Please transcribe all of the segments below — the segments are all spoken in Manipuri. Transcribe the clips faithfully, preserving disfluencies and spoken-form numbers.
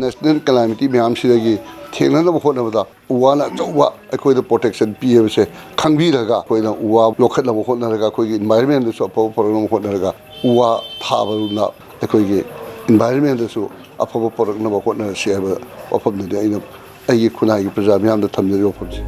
ꯅꯦꯁꯅꯦꯜ ꯀꯦꯂꯥꯃꯤꯇꯤ ꯃꯌꯥꯝꯁꯤꯗꯒꯤ ꯊꯦꯡꯅꯅꯕ ꯍꯣꯠꯅꯕꯗ ꯎ ꯋꯥꯅ ꯑꯆꯧꯕ ꯑꯩꯈꯣꯏꯗ ꯄ꯭ꯔꯣꯇꯦꯛꯁꯟ ꯄꯤ ꯍꯥꯏꯕꯁꯦ ꯈꯪꯕꯤꯔꯒ, ꯑꯩꯈꯣꯏꯅ ꯎ ꯋꯥ ꯌꯣꯛꯈꯠꯅꯕ ꯍꯣꯠꯅꯔꯒ, ꯑꯩꯈꯣꯏꯒꯤ ꯏꯟꯚꯥꯏꯔꯟꯃꯦꯟꯗꯁꯨ ꯑꯐꯕ ꯄꯨꯔꯛꯅꯕ ꯍꯣꯠꯅꯔꯒ, ꯎ ꯋꯥ ꯊꯥꯕꯗꯨꯅ ꯑꯩꯈꯣꯏꯒꯤ ꯏꯟꯚꯥꯏꯔꯟꯃꯦꯟꯗꯁꯨ ꯑꯐꯕ ꯄꯨꯔꯛꯅꯕ ꯍꯣꯠꯅꯔꯁꯤ ꯍꯥꯏꯕ ꯋꯥꯐꯝꯗꯨꯅꯤ ꯑꯩꯅ ꯑꯩꯒꯤ ꯈꯨꯟꯅꯥꯏꯒꯤ ꯄ꯭ꯔꯖꯥ ꯃꯤꯌꯥꯝꯗ ꯊꯝꯖꯔꯤꯕ ꯋꯥꯐꯝꯁꯦ꯫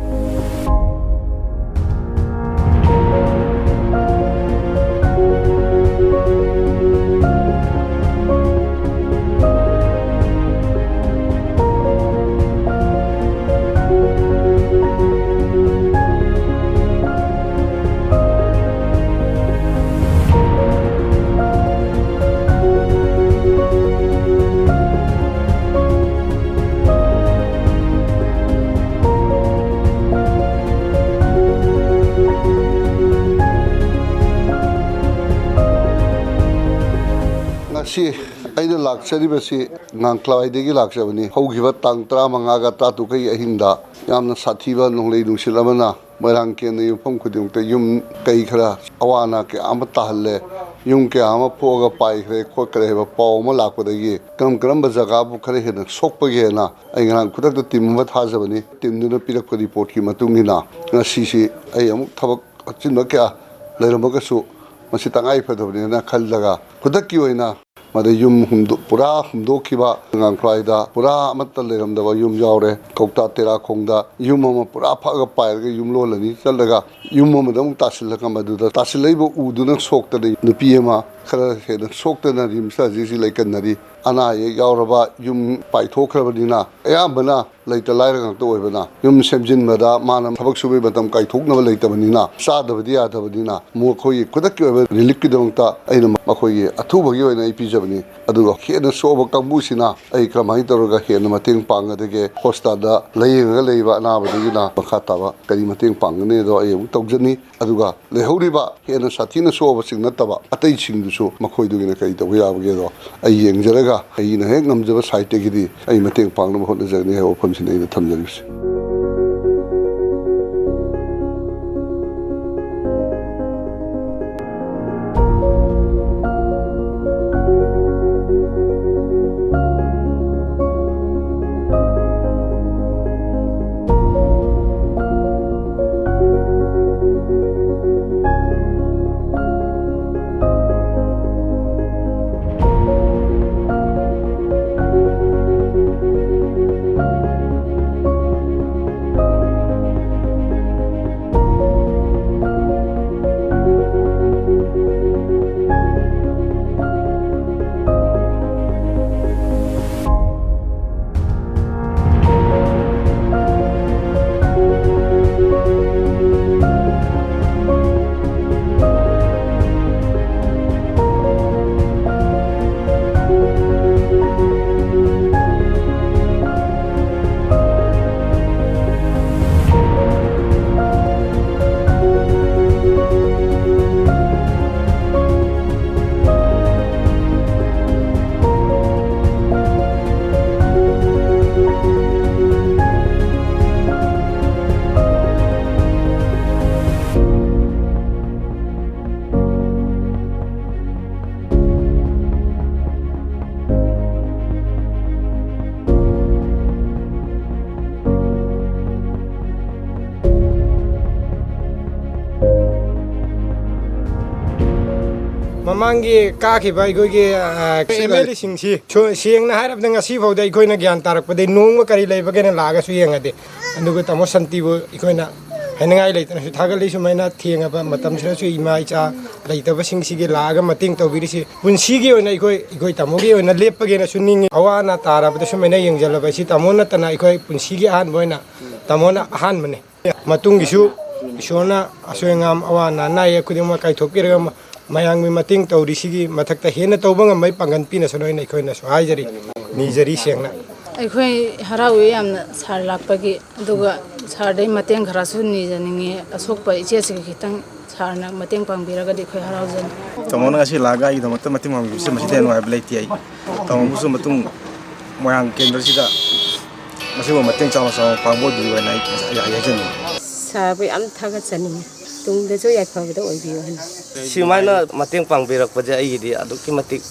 ꯉꯁꯤ ꯑꯩꯅ ꯂꯥꯛꯆꯔꯤꯕꯁꯤ ꯉꯥꯡꯈ꯭ꯂꯥꯏꯗꯒꯤ ꯂꯥꯛꯆꯕꯅꯤ꯫ ꯍꯧꯈꯤꯕ ꯇꯥꯡ ꯇꯔꯥꯃꯉꯥꯒ ꯇꯔꯥꯇꯔꯨꯛꯀꯤ ꯑꯍꯤꯡꯗ ꯌꯥꯝꯅ ꯁꯥꯊꯤꯕ ꯅꯣꯡꯂꯩ ꯅꯨꯡꯁꯤꯠ ꯑꯃꯅ ꯃꯣꯏꯔꯥꯡ ꯀꯦꯟꯗ꯭ꯔꯒꯤ ꯃꯐꯝ ꯈꯨꯗꯤꯡꯃꯛꯇ ꯌꯨꯝ ꯀꯩ ꯈꯔ ꯑꯋꯥ ꯑꯅꯥ ꯀꯌꯥ ꯑꯃ ꯇꯥꯍꯜꯂꯦ꯫ ꯌꯨꯝ ꯀꯌꯥ ꯑꯃ ꯐꯨꯛꯑꯒ ꯄꯥꯏꯈ꯭ꯔꯦ ꯈꯣꯠꯈ꯭ꯔꯦ ꯍꯥꯏꯕ ꯄꯥꯎ ꯑꯃ ꯂꯥꯛꯄꯗꯒꯤ ꯀꯔꯝ ꯀꯔꯝꯕ ꯖꯒꯥꯕꯨ ꯈꯔ ꯍꯦꯟꯅ ꯁꯣꯛꯄꯒꯦꯅ ꯑꯩ ꯉꯔꯥꯡ ꯈꯨꯗꯛꯇ ꯇꯤꯝ ꯑꯃ ꯊꯥꯖꯕꯅꯤ꯫ ꯇꯤꯝꯗꯨꯅ ꯄꯤꯔꯛꯄ ꯔꯤꯄꯣꯔꯠꯀꯤ ꯃꯇꯨꯡ ꯏꯟꯅ ꯉꯁꯤꯁꯤ ꯑꯩ ꯑꯃꯨꯛ ꯊꯕꯛ ꯑꯆꯤꯟꯕ ꯀꯌꯥ ꯂꯩꯔꯝꯃꯒꯁꯨ ꯃꯁꯤ ꯇꯉꯥꯏ ꯐꯗꯕꯅꯤꯅ ꯈꯜꯂꯒ ꯈꯨꯗꯛꯀꯤ ꯑꯣꯏꯅ ꯃꯗꯩ ꯌꯨꯝ ꯍꯨꯝꯗꯣ-, ꯄꯨꯔꯥ ꯍꯨꯝꯗꯣꯛꯈꯤꯕ, ꯉꯥꯡꯈ꯭ꯂꯥꯏꯗ ꯄꯨꯔꯥ ꯑꯃꯠꯇ ꯂꯩꯔꯝꯗꯕ ꯌꯨꯝ ꯌꯥꯎꯔꯦ꯫ ꯀꯧꯇꯥ ꯇꯦꯔꯥꯈꯣꯡꯗ ꯌꯨꯝ ꯑꯃ ꯄꯨꯔꯥ ꯐꯛꯑꯒ ꯄꯥꯏꯔꯒ ꯌꯨꯝꯂꯣꯟ ꯑꯅꯤ ꯆꯠꯂꯒ ꯌꯨꯝ ꯑꯃꯗ ꯑꯃꯨꯛ ꯇꯥꯁꯤꯜꯂꯒ ꯃꯗꯨꯗ ꯇꯥꯁꯤꯜꯂꯛꯏꯕ ꯎꯗꯨꯅ ꯁꯣꯛꯇꯅ ꯅꯨꯄꯤ ꯑꯃ ꯈꯔ ꯍꯦꯟꯅ ꯁꯣꯛꯇꯅ ꯔꯤꯝꯁꯇ ꯍꯧꯖꯤꯛ ꯍꯧꯖꯤꯛ ꯂꯩꯀꯟꯅꯔꯤ꯫ ꯑꯅꯥ ꯑꯌꯦꯛ ꯌꯥꯎꯔꯕ ꯌꯨꯝ ꯄꯥꯏꯊꯣꯛꯈ꯭ꯔꯕꯅꯤꯅ, ꯑꯌꯥꯝꯕꯅ ꯂꯩꯇ ꯂꯥꯏꯔ ꯉꯥꯛꯇ ꯑꯣꯏꯕꯅ, ꯌꯨꯝ ꯁꯦꯝꯖꯤꯟꯕꯗ ꯃꯥꯅ ꯊꯕꯛ ꯁꯨꯕꯒꯤ ꯃꯇꯝ ꯀꯥꯏꯊꯣꯛꯅꯕ ꯂꯩꯇꯕꯅꯤꯅ, ꯆꯥꯗꯕꯗꯤ ꯌꯥꯗꯕꯅꯤꯅ, ꯃꯈꯣꯏꯒꯤ ꯈꯨꯗꯛꯀꯤ ꯑꯣꯏꯕ ꯔꯤꯂꯤꯐꯀꯤꯗꯃꯛꯇ ꯑꯩꯅ ꯃꯈꯣꯏꯒꯤ ꯑꯊꯨꯕꯒꯤ ꯑꯣꯏꯅ ꯑꯩ ꯄꯤꯖꯕꯅꯤ꯫ ꯑꯗꯨꯒ ꯍꯦꯟꯅ ꯁꯣꯛꯑꯕ ꯀꯥꯡꯕꯨꯁꯤꯅ ꯑꯩ ꯀꯔꯝꯍꯥꯏꯅ ꯇꯧꯔꯒ ꯍꯦꯟꯅ ꯃꯇꯦꯡ ꯄꯥꯡꯒꯗꯒꯦ, ꯍꯣꯁꯄꯤꯇꯥꯜꯗ ꯂꯥꯌꯦꯡꯉꯒ ꯂꯩꯕ ꯑꯅꯥꯕꯗꯒꯤꯅ ꯃꯈꯥ ꯇꯥꯕ ꯀꯔꯤ ꯃꯇꯦꯡ ꯄꯥꯡꯒꯅꯤ ꯑꯗꯣ ꯑꯩ ꯑꯃꯨꯛ ꯇꯧꯖꯅꯤ꯫ ꯑꯗꯨꯒ ꯂꯩꯍꯧꯔꯤꯕ ꯍꯦꯟꯅ ꯁꯥꯊꯤꯅ ꯁꯣꯛꯑꯕꯁꯤꯡ ꯅꯠꯇꯕ ꯑꯇꯩꯁꯤꯡꯗꯨꯁꯨ ꯃꯈꯣꯏꯗꯨꯒꯤꯅ ꯀꯔꯤ ꯇꯧꯕ ꯌꯥꯕꯒꯦꯗꯣ ꯑꯩ ꯌꯦꯡꯖꯔꯒ, ꯑꯩꯅ ꯍꯦꯛ ꯉꯝꯖꯕ ꯁꯥꯏꯠꯇꯒꯤꯗꯤ ꯑꯩ ꯃꯇꯦꯡ ꯄꯥꯡꯅꯕ ꯍꯣꯠꯅꯖꯒꯅꯤ ꯍꯥꯏꯕ ꯋꯥꯐꯝꯁꯤꯅꯤ ꯑꯩꯅ ꯊꯝꯖꯔꯤꯕꯁꯦ꯫ ꯃꯃꯥꯡꯒꯤ ꯀꯥꯈꯤꯕ ꯑꯩꯈꯣꯏꯒꯤ, ꯑ, ꯑꯦꯝ ꯑꯦꯜ ꯑꯦꯁꯤꯡꯁꯤ ꯁꯨ-, ꯁꯦꯡꯅ ꯍꯥꯏꯔꯕꯗ ꯉꯁꯤ ꯐꯥꯎꯗ ꯑꯩꯈꯣꯏꯅ ꯒ꯭ꯌꯥꯟ ꯇꯥꯔꯛꯄꯗꯒꯤ ꯅꯣꯡꯃ ꯀꯔꯤ ꯂꯩꯕꯒꯦꯅ ꯂꯥꯛꯑꯒꯁꯨ ꯌꯦꯡꯉꯗꯦ꯫ ꯑꯗꯨꯒ ꯇꯥꯃꯣ ꯁꯥꯟꯇꯤꯕꯨ ꯑꯩꯈꯣꯏꯅ ꯍꯥꯏꯅꯤꯡꯉꯥꯏ ꯂꯩꯇꯅꯁꯨ ꯊꯥꯒꯠꯂꯤ꯫ ꯁꯨꯃꯥꯏꯅ ꯊꯦꯡꯉꯕ ꯃꯇꯝꯁꯤꯗꯁꯨ ꯏꯃꯥ ꯏꯆꯥ ꯂꯩꯇꯕꯁꯤꯡꯁꯤꯒꯤ ꯂꯥꯛꯑꯒ ꯃꯇꯦꯡ ꯇꯧꯕꯤꯔꯤꯁꯤ ꯄꯨꯟꯁꯤꯒꯤ ꯑꯣꯏꯅ ꯑꯩꯈꯣꯏ, ꯑꯩꯈꯣꯏ ꯇꯥꯃꯣꯒꯤ ꯑꯣꯏꯅ ꯂꯦꯞꯄꯒꯦꯅꯁꯨ ꯅꯤꯡꯉꯤ꯫ ꯑꯋꯥ ꯑꯅꯥ ꯇꯥꯔꯕꯗ ꯁꯨꯃꯥꯏꯅ ꯌꯦꯡꯁꯤꯜꯂꯕ ꯑꯁꯤ ꯇꯥꯃꯣ ꯅꯠꯇꯅ ꯑꯩꯈꯣꯏ ꯄꯨꯟꯁꯤꯒꯤ ꯑꯍꯥꯟꯕ ꯑꯣꯏꯅ ꯇꯥꯃꯣꯅ ꯑꯍꯥꯟꯕꯅꯤ꯫ ꯃꯇꯨꯡꯒꯤꯁꯨ ꯏꯁꯣꯔꯅ ꯑꯁꯣꯏ ꯑꯉꯥꯝ ꯑꯋꯥ ꯑꯅꯥ ꯑꯅꯥ ꯑꯌꯦꯛ ꯈꯨꯗꯤꯡꯃꯛ ꯀꯥꯏꯊꯣꯛꯄꯤꯔꯒ ꯃꯌꯥꯝꯒꯤ ꯃꯇꯦꯡ ꯇꯧꯔꯤꯁꯤꯒꯤ ꯃꯊꯛꯇ ꯍꯦꯟꯅ ꯇꯧꯕ ꯉꯝꯕꯒꯤ ꯄꯥꯡꯒꯜ ꯄꯤꯅꯁꯅꯨ ꯍꯥꯏꯅ ꯑꯩꯈꯣꯏꯅꯁꯨ ꯍꯥꯏꯖꯔꯤ, ꯅꯤꯖꯔꯤ ꯁꯦꯡꯅ꯫ ꯑꯩꯈꯣꯏ ꯍꯔꯥꯎꯏ ꯌꯥꯝꯅ ꯁꯥꯔ ꯂꯥꯛꯄꯒꯤ, ꯑꯗꯨꯒ ꯁꯥꯔꯗꯩ ꯃꯇꯦꯡ ꯈꯔꯁꯨ ꯅꯤꯖꯅꯤꯡꯉꯤ꯫ ꯑꯁꯣꯛꯄ ꯏꯆꯦꯁꯤꯒ ꯈꯤꯇꯪ ꯁꯥꯔꯅ ꯃꯇꯦꯡ ꯄꯥꯡꯕꯤꯔꯒꯗꯤ ꯑꯩꯈꯣꯏ ꯍꯔꯥꯎꯖꯅꯤ꯫ ꯇꯥꯃꯣꯅ ꯉꯁꯤ ꯂꯥꯛꯑꯒ ꯑꯩꯒꯤꯗꯃꯛꯇ ꯃꯇꯦꯡ ꯄꯥꯡꯕꯤꯕꯁꯦ ꯃꯁꯤꯗꯩ ꯍꯦꯟꯅ ꯅꯨꯡꯉꯥꯏꯕ ꯂꯩꯇꯦ꯫ ꯑꯩ ꯇꯥꯃꯣꯕꯨꯁꯨ ꯃꯇꯨꯡ ꯃꯣꯏꯔꯥꯡ ꯀꯦꯟꯗ꯭ꯔꯁꯤꯗ ꯃꯁꯤꯒꯨꯝꯕ ꯃꯇꯦꯡ ꯆꯥꯎꯅ ꯆꯥꯎꯅ ꯄꯥꯡꯕ ꯑꯣꯏꯕꯤꯌꯨ ꯍꯥꯏꯅ ꯑꯩ ꯍꯥꯏꯖꯅꯤꯡꯉꯤ꯫ ꯁꯥꯔꯕꯨ ꯌꯥꯝ ꯊꯥꯒꯠꯆꯅꯤꯡꯉꯤ꯫ ꯇꯨꯡꯗꯁꯨ ꯌꯥꯏꯐꯕꯗ ꯑꯣꯏꯕꯤꯌꯨ ꯍꯥꯏꯅ꯫ ꯁꯨꯃꯥꯏꯅ ꯃꯇꯦꯡ ꯄꯥꯡꯕꯤꯔꯛꯄꯁꯦ ꯑꯩꯒꯤꯗꯤ ꯑꯗꯨꯛꯀꯤ ꯃꯇꯤꯛ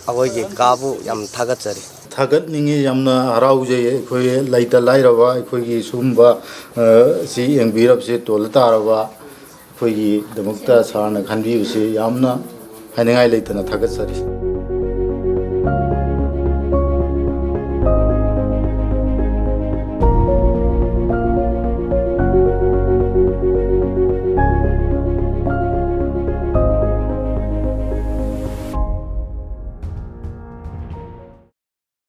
ꯑꯩꯈꯣꯏꯒꯤ ꯀꯥꯕꯨ ꯌꯥꯝ ꯊꯥꯒꯠꯆꯔꯤ꯫ ꯊꯥꯒꯠꯅꯤꯡꯉꯤ, ꯌꯥꯝꯅ ꯍꯔꯥꯎꯖꯩ꯫ ꯑꯩꯈꯣꯏ ꯂꯩꯇ ꯂꯥꯏꯔꯕ ꯑꯩꯈꯣꯏꯒꯤ ꯁꯤꯒꯨꯝꯕ, ꯑ, ꯁꯤ ꯌꯦꯡꯕꯤꯔꯕꯁꯦ, ꯇꯣꯜꯂ ꯇꯥꯔꯕ ꯑꯩꯈꯣꯏꯒꯤꯗꯃꯛꯇ ꯁꯥꯔꯅ ꯈꯟꯕꯤꯕꯁꯦ ꯌꯥꯝꯅ ꯍꯥꯏꯅꯤꯡꯉꯥꯏ ꯂꯩꯇꯅ ꯊꯥꯒꯠꯆꯔꯤ꯫